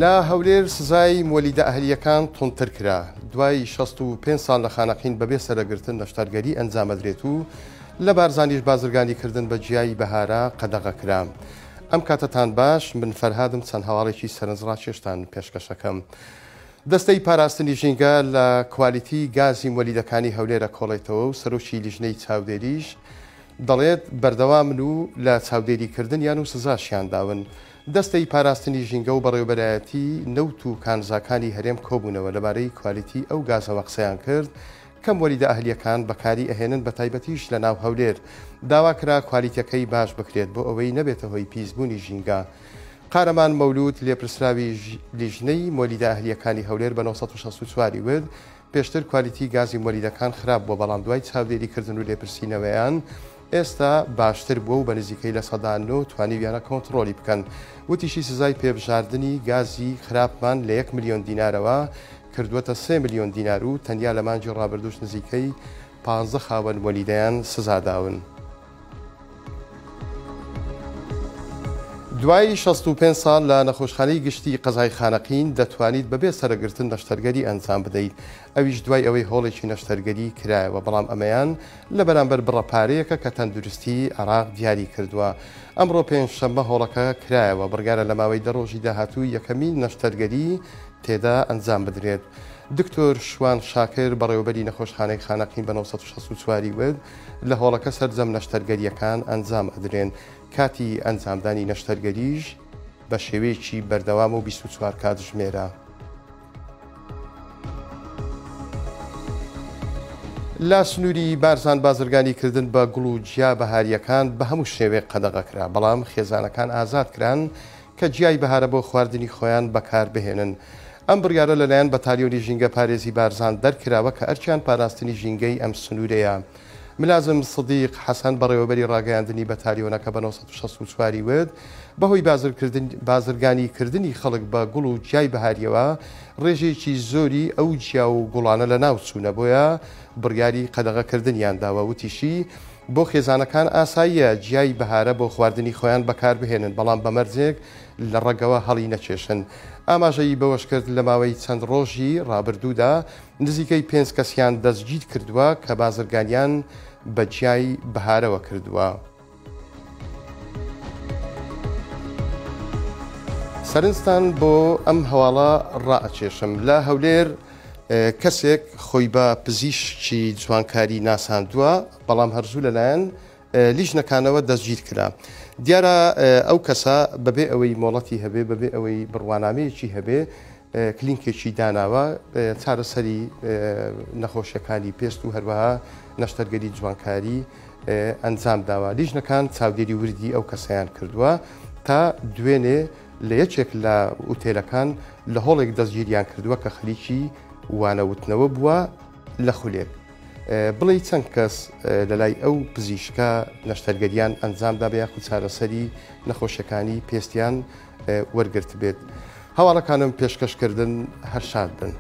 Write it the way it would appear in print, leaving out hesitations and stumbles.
لە هەولێر سزای مۆلیدە ئەهلییەکان توندتر کرا، دوای 65 ساڵ لە خانەقین بەبێ سەرەگرتن نەشتەرگەری ئەنجامەدرێت و لە بارزانیش بازرگانیکردن بە گیای بەهارە قەدەغە کرا. ئەم کاتەتان باش، من فەرهادم چەند هەواڵێکی سەرنجڕاکێشتان پێشکەشەکەم. دەستەی پاراستنی ژینگە لە کوالیتی گازی مۆلیدەکانی هەولێر ئەکۆڵێتەوە و سەرۆکی لیژنەی چاودێریش دەڵێت بەردەوامن و لە چاودێریکردنیان و سزاشیان داون. دەستەی پاراستنی ژینگە و بەڕێوەبەرایەتی نەوت و کانزاکانی هەرێم کۆبوونەوە لەبارەی کوالیتی ئەو گازەوە قسەیان کرد کە مۆلیدە ئەهلییەکان بەکاری ئەهێنن بەتایبەتیش لەناو هەولێر. داوا کرا کوالیتەکەی باش بکرێت بۆ ئەوەی نەبێتە هۆی پیسبوونی ژینگە. قارەمان مەولود لێپرسراوی لیژنەی مۆلیدە ئەهلییەکانی هەولێر بە 964 ی وت، پێشتر کوالیتی گازی مۆلیدەکان خراپ بووە، بەڵام دوای چاودێریکردن و لێپرسینەوەیان ئێستا باشتر بووە و بە نزیکەی 9% توانیویانە کۆنتڕۆلی بکەن. وتیشی سزای پێبژاردنی گازی خراپمان لە یەک ملیۆن دینارەوە کردووەتە 3 ملیۆن دینار و تەنیا لە مانگی ڕابردووش نزیکەی 15 خاوەن مۆلیدەیان سزا داون. دوای 65 ساڵ لە نەخۆشخانەی گشتی قەزای خانەقین دەتوانیت بەبێ سەرەگرتن نەشتەرگەری ئەنجام بدەیت، ئەویش دوای ئەوەی هۆڵێکی نەشتەرگەری کرایەوە، بەڵام ئەمەیان لە بەرامبەر بڕە پارەیەکە کە تەندروستی عێراق دیاری کردووە. ئەمڕۆ پێنجشەممە هۆڵەکە کرایەوە، بڕیارە لە ماوەی 10 ڕۆژی داهاتوو یەکەمین نەشتەرگەری تێدا ئەنجام بدرێت. دکتۆر شوان شاکر، بەڕێوەبەری نەخۆشخانەی خانەقین بە 964 ی وت، لە هۆڵەکە سەرجەم نەشتەرگەرییەکان ئەنجام ئەدرێن، کاتی ئەنجامدانی نەشتەرگەریش بە شێوەیەکی بەردەوام و 24 کاتژمێرە. لە سنووری بارزان بازرگانی کردن بە گوڵ و گیا بەهارییەکان بە هەموو شێوەیەک قەدەغە کرا، بەڵام خێزانەکان ئازاد کران کە گیای بەهارە بۆ خواردنی خۆیان بەکار بهێنن. ئەم بڕیارە لەلایەن بەتالیۆنی ژینگەپارێزی بارزان دەرکراوە کە ئەرکیان پاراستنی ژینگەی ئەم سنوورەیە. ملازم سدیق حەسەن بەڕێوەبەری ڕاگەیاندنی بەتالیۆنەکە بە 964 ی وت، بەهۆی بازرگانی کردنی خەڵک بە گوڵ و گیای بەهارییەوە ڕێژەیەکی زۆری ئەو گیا و گوڵانە لەناوچوونە بۆیە بڕیاری قەدەغەکردنیان داوە. وتیشی، بۆ خێزانەکان ئاساییە گیای بەهارە بۆ خواردنی خۆیان بەکاربهێنن، بەڵام بە مەرجێک لە ڕەگەوە هەڵی نەکێشن. ئاماژەی بەوەشکرد، لە ماوەی چەند ڕۆژی ڕابردوودا نزیکەی پێنج کەسیان دەستگیرکردووە کە بازرگانیان بە گیای بەهارەوە کردووە. سەرنجتان بۆ ئەم هەواڵە ڕائەکێشم. لە هەولێر کەسێک خۆی بە پزیشکی جوانکاری ناساندووە، بەڵام هەرزوو لەلایەن لیژنەکانەوە دەستگیر کرا. دیارە ئەو کەسە بەبێ ئەوەی مۆڵەتی هەبێ، بەبێ ئەوەی بڕوانامەیەکی هەبێ، کلینکێکی داناوە چارەسەری نەخۆشیەکانی پێست و هەروەها نەشتەرگەری جوانکاری ئەنجام داوە. لیژنەکان چاودێری وردی ئەو کەسەیان کردووە تا دوێنێ لە یەکێک لە ئوتێلەکان لە هۆڵێک دەستگیریان کردووە کە خەریکی وانەوتنەوە بووە لە خولێک. بڵێی چەند کەس لەلای ئەو پزیشکە نەشتەرگەریان ئەنجام دابێ یاخود چارەسەری نەخۆشیەکانی پێستیان وەرگرتبێت. هەواڵەکانم پێشکەش کردن هەر شاد بن.